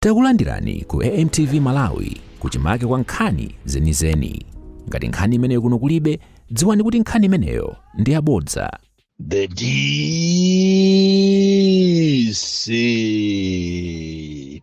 Takulandirani ku AMTV Malawi, kuchimake kwa nkhani zenizeni. Ngati nkhani imeneyo kuno kulibe, dziwani kuti nkhani imeneyo ndi yabodza. The DC,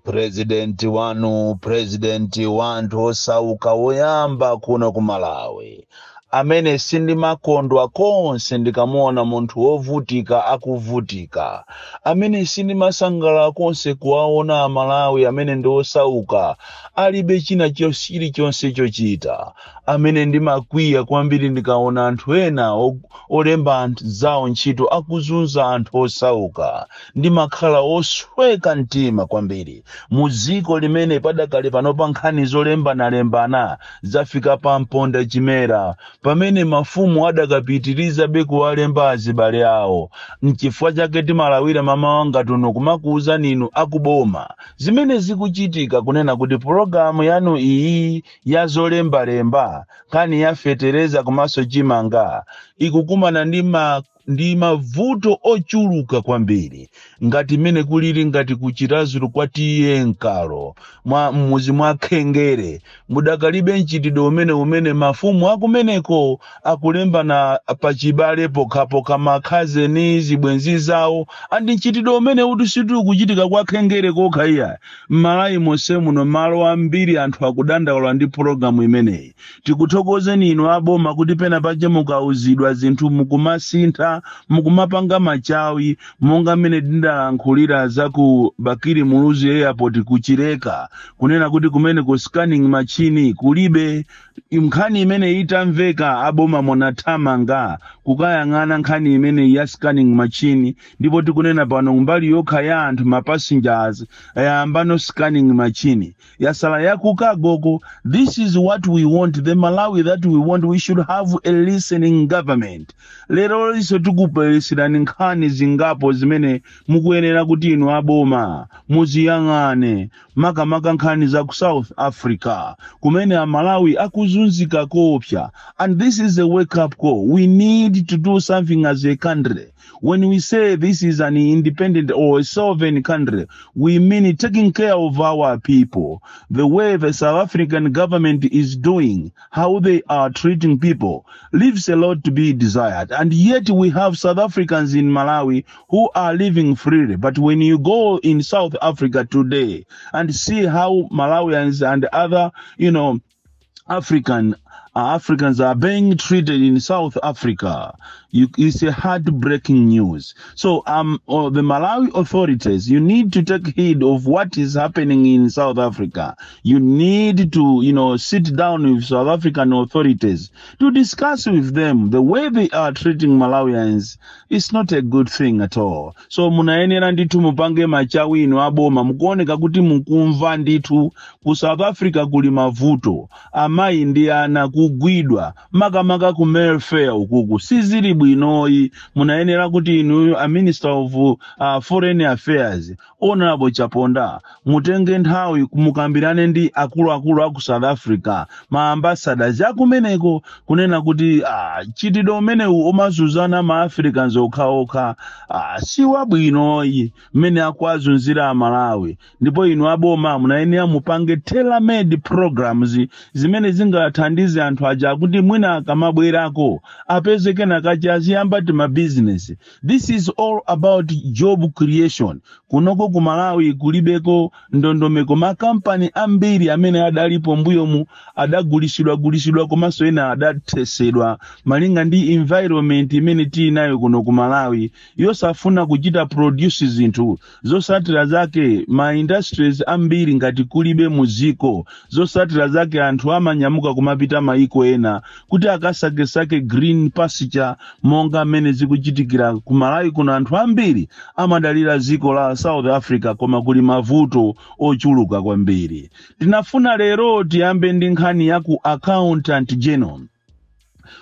president wanu, president wanthu osauka woyamba kuno ku Malawi, amene sindimakondwa konse ndikamuona munthu wovutika akuvutika, amene sindimasangalala konse kuwaona Amalawi amene ndi osauka alibe china chilichonse chochita, amene ndimakwiya kwambiri ndikaona anthu ena olemba anthu zawo ntchito akuzunza anthu osauka. Ndimakhala osweka mtima kwambiri mu dziko limene padakali panopa nkhani zolembanalembana zafika pa mponda chimera, pamene mafumu adakapitirizabe kuwalemba azibale awo. Nchifukwa chake timalawira mama wanga tuno kumakuwuzani inu akuboma zimene zikuchitika, kunena kuti pologalamu yanu iyi ya zolembalemba, nkhani ya fetereza komanso chimanga, ikukumana ndi mavuto ochuluka kwambiri, ngati mmene kulili ngati kuChiradzulu kwa T/A Nkalo, mwa mmuzi mwa Khengere, mudakalibe mchitidwe umene mafumu akumeneko akulembana pachibale pokhapokha, makhazeni, zibwenzi zawo. And mchitidwe umene uti situkuchitika kwa Khengere kokha iya, m'Malawi monse muno malo ambiri anthu akudandaula ndi pologalamu imeneyi. Tikuthokozeni inu aboma kuti pena pache mukauzidwa zinthu mukumasintha, mukumapanga machawi, monga mmene tindalankhulira za ku Bakili Muluzi Airport kuChileka, kunena kuti kumene ku scanning machine kulibe. Nkhani imene itamveka, aboma munathamanga kukayang'ana nkhani imene ya scanning machine, ndipo tikunena pano mbali yokha ya anthu, ma passengers, ayambano scanning machine, yasala yaku cargo ko. This is what we want, the Malawi that we want. We should have a listening government. Lero liso tikupereserani nkhani zingapo zimene mukuyenera kuti inu aboma muziyang'ane, makamaka nkhani za ku South Africa kumene Amalawi akuzunzika kopsa. And this is a wake up call. We need to do something as a country. When we say this is an independent or a sovereign country, we mean taking care of our people. The way the South African government is doing, how they are treating people, leaves a lot to be desired. And yet we have South Africans in Malawi who are living freely. But when you go in South Africa today and see how Malawians and other Africans are being treated in South Africa, it's a heartbreaking news. So, the Malawi authorities, you need to take heed of what is happening in South Africa. You need to sit down with South African authorities to discuss with them the way they are treating Malawians. It's not a good thing at all. So, munayenera ndithu mupange machawi inu aboma, mukuoneka kuti mukumva ndithu ku South Africa kuli mavuto, amayi ndi ana kugwidwa, makamaka ku Mayfair ukuku, sizili bwinoyi. Munayenera kuti inuyo a Minister of Foreign Affairs, Honorable Chaponda, mutenge nthawi mukambirane ndi akuluakulu aku South Africa, ma ambassadors akumeneko, kunena kuti chitidwe umenewu umazunzana ma Africans okhaokha si wabwinoyi, mmene akuazunzira Amalawi. Ndipo inu aboma munayenera mupange tailor-made programs zimene zingathandize anthu aja kuti mwina akamabwerako apeze kenakachi, aziyamba ti mabizinesi. This is all about job creation. Kunoko ku Malawi kulibeko ndondomeko. Makampani ambiri amene adalipo mbuyomu adagulisidwa gulisidwa, komanso ena adathesedwa malinga ndi environment imene tili nayo kuno ku Malawi yosafuna kuchita produce zinthu. Zosatira zake, ma industries ambiri ngati kulibe muziko, zosatira zake anthu amanyamuka kumapita maiko ena kuti akasakesake green pasture, monga mmene zikuchitikira ku Malawi kuno. Anthu ambiri amadalira dziko la South Africa, koma kuli mavuto ochuluka kwambiri. Tinafuna lero tiyambe ndi nkhani ya ku Accountant General.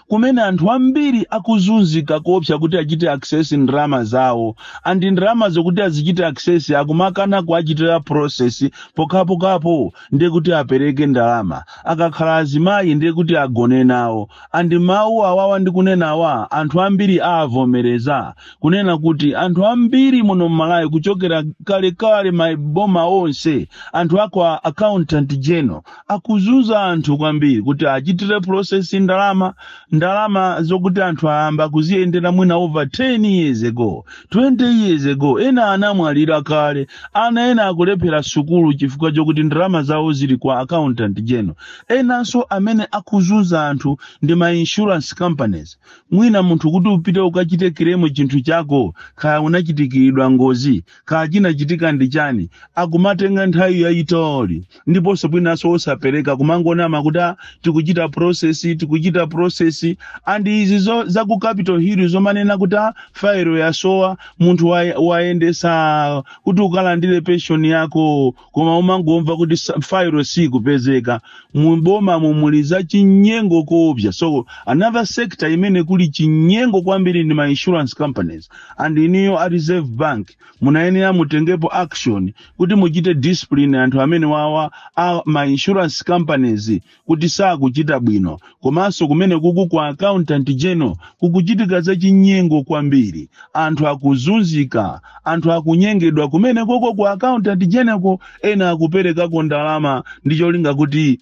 Kumene anthu ambiri akuzunzika koopsa kuti achite access ndalama zawo, and ndalama zokuti azichite access akumakana kuachitira process pokhapokhapo ndiye kuti apereke ndalama. Akakhala azimayi, ndiye kuti agone nawo. And mawu awawa ndikunenawa, anthu ambiri aavomereza kunena kuti anthu ambiri muno mMalawi, kuchokera kalekale, maboma onse, anthu ako a Accountant General akuzunza anthu kwambiri kuti achitire process ndalama, ndalama zokuti anthu ayamba kuziyendera mwina over 10 years ago, 20 years ago. Ena anamwalira kale, ana ena akulephera sukulu chifukwa chokuti ndalama zawo zili kwa Accountant General. Enanso amene akuzunza anthu ndi ma insurance companies. Mwina munthu kuti upite ukachite claim chinthu chako, kaya unachitikiridwa ngozi, kaya chinachitika ndi chani, akumatenga nthawi yayitali, ndiponso mwinanso osapereka, kumangonama kuti, "Ah, tikuchita process, tikuchita process." And izi za ku Capitol Hill zomanena kuti, "Ah, failo yasowa," munthu wayendesa kuti ukalandire pension yako, koma umangomva kuti failo sikupezeka. Muboma mumuli za chinyengo koopsa. So another sector imene kuli chinyengo kwambiri ndi ma insurance companies. And iniyo a Reserve Bank munayenera mutengepo action kuti muchite discipline anthu amene wawa a ma insurance companies kuti sakuchita bwino. Komanso kumene kuku kwa Accountant General kukuchitika za chinyengo kwambiri, anthu akuzunzika, anthu akunyengedwa kumene koko ku Accountant General. Ena akuperekako ndalama ndi cholinga kuti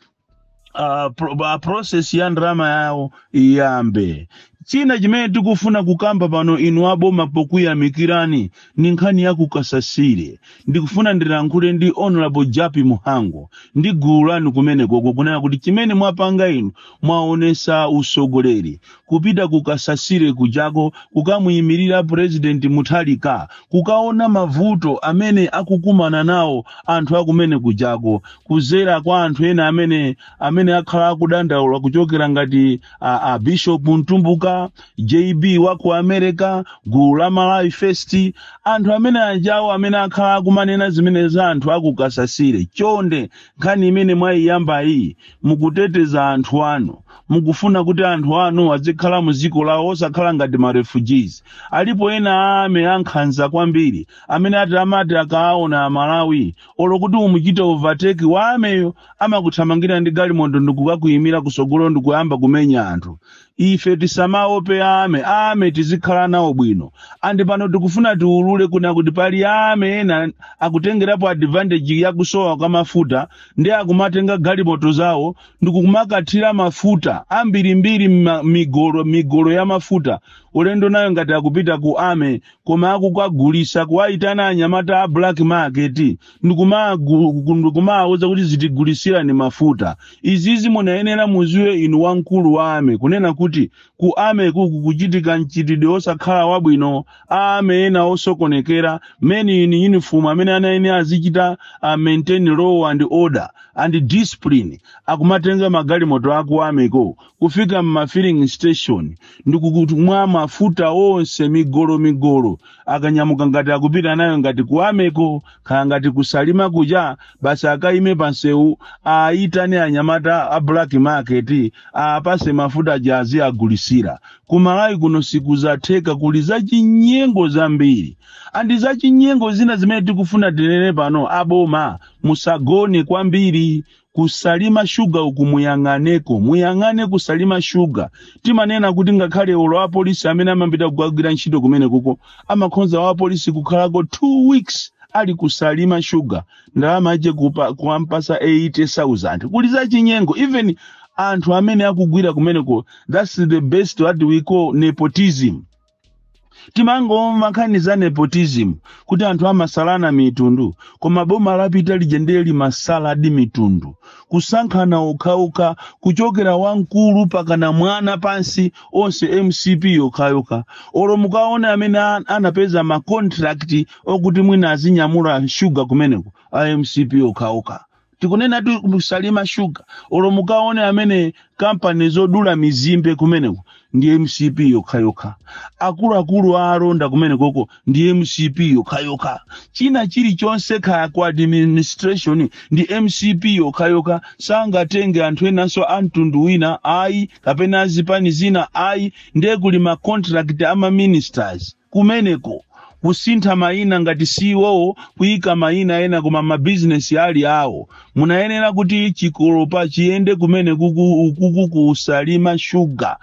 process ya ndalama yawo iyambe. China chimene tikufuna kukamba pano, inu aboma, pokuyamikirani, ni nkhani ya kukasasire. Ndikufuna ndilankhule ndi Honorable Jappie Mhango ndi gulu lanu kumenekoko, kunena kuti chimene mwapanga inu, mwaonesa usogoleri kupita kukasasire kujako kukamuyimirira President Mutharika, kukaona mavuto amene akukumana nawo anthu akumene kujako, kuzera kwa anthu ena amene akhala akudandaula, kuchokera ngati a Bishop Mtumbuka, JB wa ku America, gulu la Malawi First, anthu amene ajawo amene akhala akumanena zimene za anthu akukasasire. Chonde, nkhani imene mwayiyamba iyi, mukuteteza anthu anu, mukufuna kuti anthu anu azikhala mu dziko lawo, osakhala ngati ma refugees. Alipo ena ame ankhanza kwambiri amene ati amati akaona Amalawi, olo kuti umuchite overtake wa ameyo, amakuthamangira ndi galimoto ndikukakuyimira kusogolo ndikuyamba kumenya anthu. Ife tisamaope ame, ame tizikhala nawo bwino. And pano tikufuna tiulule kuna kuti pali ame ena akutengerapo advantage yakusowa kwa mafuta, ndi akumatenga galimoto zawo ndikumakathira mafuta ambirimbiri, migolo migolo ya mafuta, ulendo nayo ngati akupita ku ame, koma akukagulisa, kuwayitana anyamata a black market ndikumawuza kuti zitigulisirani mafuta. Izizi munayenera muziwe inu wamkulu wa ame, kunena kuti ku ame kuku kuchitika mchitidwe osakhala wabwino. Ame ena osokonekera, men in uniform amene anayenera azichita maintain law and order and discipline, akumatenga magalimoto aku ameko kufika mma filling station ndikukumwa mafuta onse migolo migolo. Akanyamuka ngati akupita nayo ngati ku ameko, kaya ngati kusalima kuja, basi akayime pansewu, ayitane anyamata a black market, apase mafuta jazi agulisira. Kumalawi kuno sikuzatheka, kuli zachinyengo zambiri. And zachinyengo zina zimene tikufuna tinene pano, aboma musagone kwambiri. Kusalima shuga uku muyang'aneko, muyang'ane kusalima shuga. Timanena kuti ngakhale ulo apolisi amene amapita kukagwira ntchito kumene kuko, amakhonza wa apolisi kukhalako 2 weeks ali kusalima shuga, ndalama ije kuwampasa 80,000. Kuli zachinyengo, even anthu amene akugwira kumeneko, that's the best what we call nepotism. Timangomva nkhani za nepotism kuti anthu amasalana mitundu, koma boma lapita lija ndiye limasaladi mitundu, kusankhana okhaokha, kuchokera wamkulu pakana mwana pansi, onse MCP yokhayokha. Olo mukaona amene anapeza ma contract okuti mwina azinyamula shuga kumeneko, a MCP okhaokha. Tikunena tu Salima Sugar, olo mukaone amene kampani zodula mizimbe kumeneko ndi MCP yokhayokha. Akuluakulu a alonda kumenekoko ndi MCP yokhayokha. China chilichonse, kaya ku administration, ndi MCP yokhayokha. Sangatenge anthu enanso a mtundu wina ayi, kapena azipani zina ayi. Ndiye kuli ma contract ama ministers kumeneko, kusintha mayina ngati siwowo, kuyika mayina ena, koma mabizinesi ali awo. Munayenera kuti chikolopa chiyende kumene kuku kuSalima Shuga,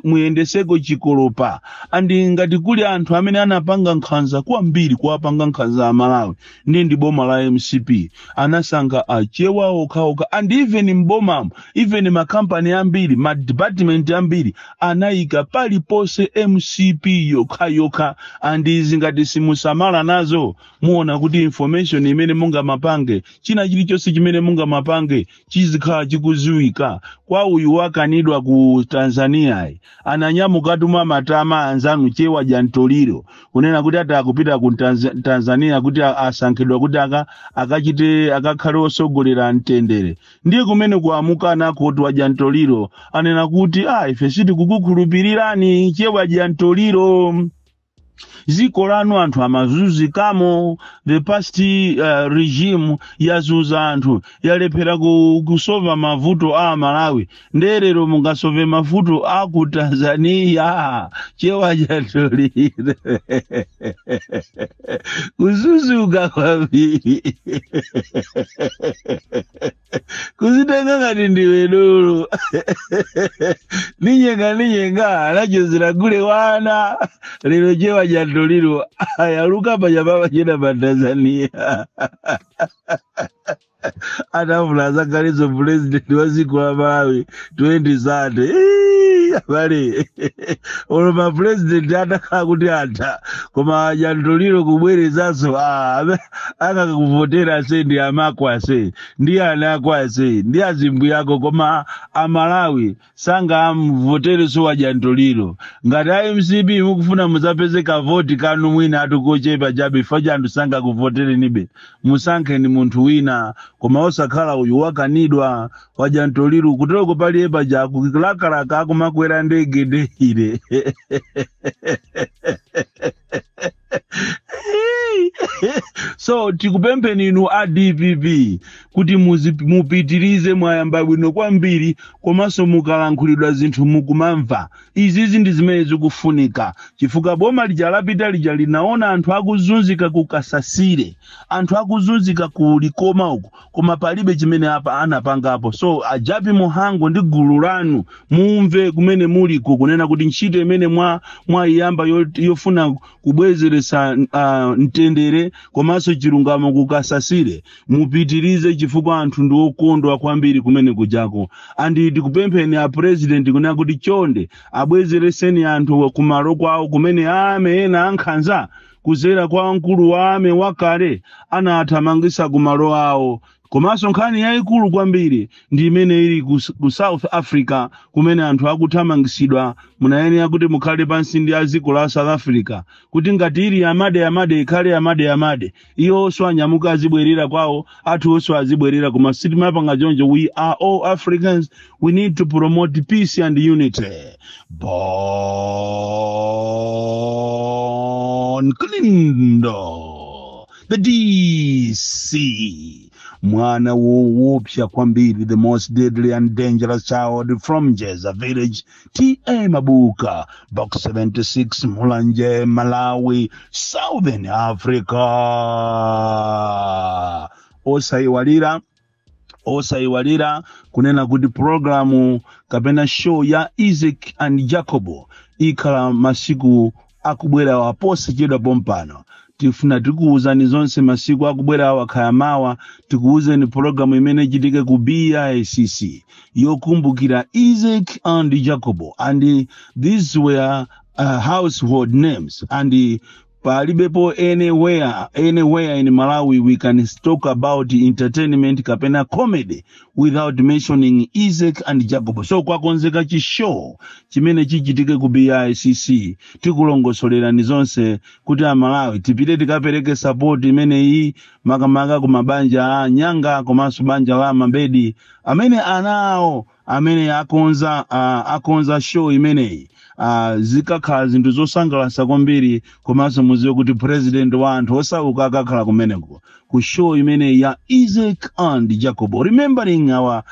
muyendeseko chikolopa. And ngati kuli anthu amene anapanga nkhanza kwambiri, kuwapanga nkhanza Amalawi, ndi boma la MCP. Anasankha Achewa okhaokha, and even mbomamo, even makampani ambiri, ma department ambiri anayika paliponse MCP yokhayokha. And izi ngati simusamala nazo, muona kuti information imene mungamapange, china chilichonse chimene mungamapange, chizikhala chikuziwika. Kwa uyu wakanidwa ku Tanzania, ananyamukatu mwa matama anzanu Chewa Jantoliro, kunena kuti ati akupita ku Tanzania kuti asankhidwa kuti akachite akakhale osogolera mtendere. Ndiye kumene kuamukana kuti wa Jantoliro anena kuti, "Ah, ife sitikukukhulupirirani Chewa Jantoliro. Ziko lanu anthu amazunzikamo. The past regime yazuza anthu, yalephera kusova mavuto a Malawi. Nderero mungasove mavuto a ku Tanzania?" Chewa Jantoliro kuzuzuka kwambiri, kuzitenga ngati ndiwe dolo. Ninyenga ninyenga anachezera kule wana. Lero Chewa Jantoliro ayaluka pachapapa chena pa Tanzania, atafuna azakhaleso president wa dziko la Malawi 2030. Abale, olo ma president atakhala kuti atha, koma Jantoliro kubwerezanso, akakuvotera se ndi amako ase, ndi ana ako ase, ndi azimbu yako, koma Amalawi sangamvotereso wa Jantoliro. Ngati a MCP mukufuna muzapeze kavoti kanu mwina atukochepa chabe, chifukwa cha anthu sangakuvoterenibe, musankheni munthu wina, koma osakhala uyu wakanidwa wa Jantoliro. Kuteroko paliye paja akulakalaka akumakwera ndege deire. So tikupempheni inu a DPP kuti mupitirize, mwayamba bwino kwambiri, komanso mukalankhulidwa zinthu mukumamva. Izizi ndi zimene zikufunika, chifukwa boma lija lapita lija linaona anthu akuzunzika ku Kasasire, anthu akuzunzika ku Likoma uku, koma palibe chimene apa anapangapo. So aJapi Muhango ndi gulu lanu, mumve kumene muliko kunena kuti ntchito imene mwayiyamba yofuna kubwezeresa mtendere komanso chilungamo ku Kasasire, mupitirize, chifukwa anthu ndi okondwa kwambiri kumene kujako. And tikupempheni a president kunena kuti chonde abwezereseni anthu kumalo kwawo kumene ame ena ankhanza kuzera kwa mkulu wa ame wakale anathamangisa kumalo awo. Komanso nkhani yayikulu kwambiri ndi imene ili ku South Africa, kumene anthu akuthamangisidwa. Munayenera kuti mukhale pansi ndi a dziko la South Africa kuti ngati ili amade amade, ikhale amade amade, iwonso anyamuka azibwerera kwawo, athu onso azibwerera. Koma sitimapanga choncho. We are all Africans. We need to promote peace and unity. Bon Kalindo, the DC, mwana woopsa kwambiri, the most deadly and dangerous child from Jeza village, TA Mabuka, Box 76, Mulanje, Malawi, Southern Africa. Osayiwalira, osayiwalira kunena kuti programu kapena show ya Isaac and Jacobo ikhala masiku akubwera posachedwa pompano. Tifuna tikuwuzani zonse masiku akubwera awa, khaya mawa tikuwuzeni programu imene ichitike ku BICC yokumbukira Isaac and Jacobo. And these were household names and Palibepo anywhere in Malawi we can talk about entertainment kapena comedy without mentioning Isaac and Jacob. So kwakonzeka chi show chimene chichitike ku BICC. Tikulongosolerani zonse kuti Amalawi tipite tikapereke support imeneyi, makamaka ku mabanja a Nyanga komanso banja la Mabedi amene ana awo amene akonza show imeneyi. Zikakhala zinthu zosangalatsa kwambiri, komanso muziwe kuti president wa anthu osauka akakhala kumeneko ku show imeneyi ya Isaac and Jacob, remembering our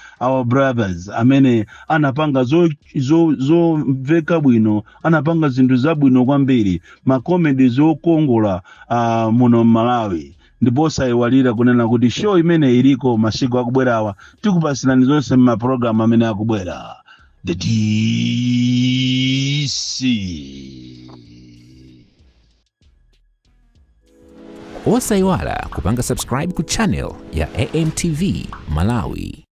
brothers amene anapanga zomveka bwino, anapanga zinthu zabwino kwambiri, ma comedy zokongola muno Malawi. Ndipo osayiwalira kunena kuti show imene iliko masiku akubwerawa. Tikupasirani zonse m'mapulogalamu amene akubwera. The DC. Osayiwala kupanga subscribe ku channel ya AMTV Malawi.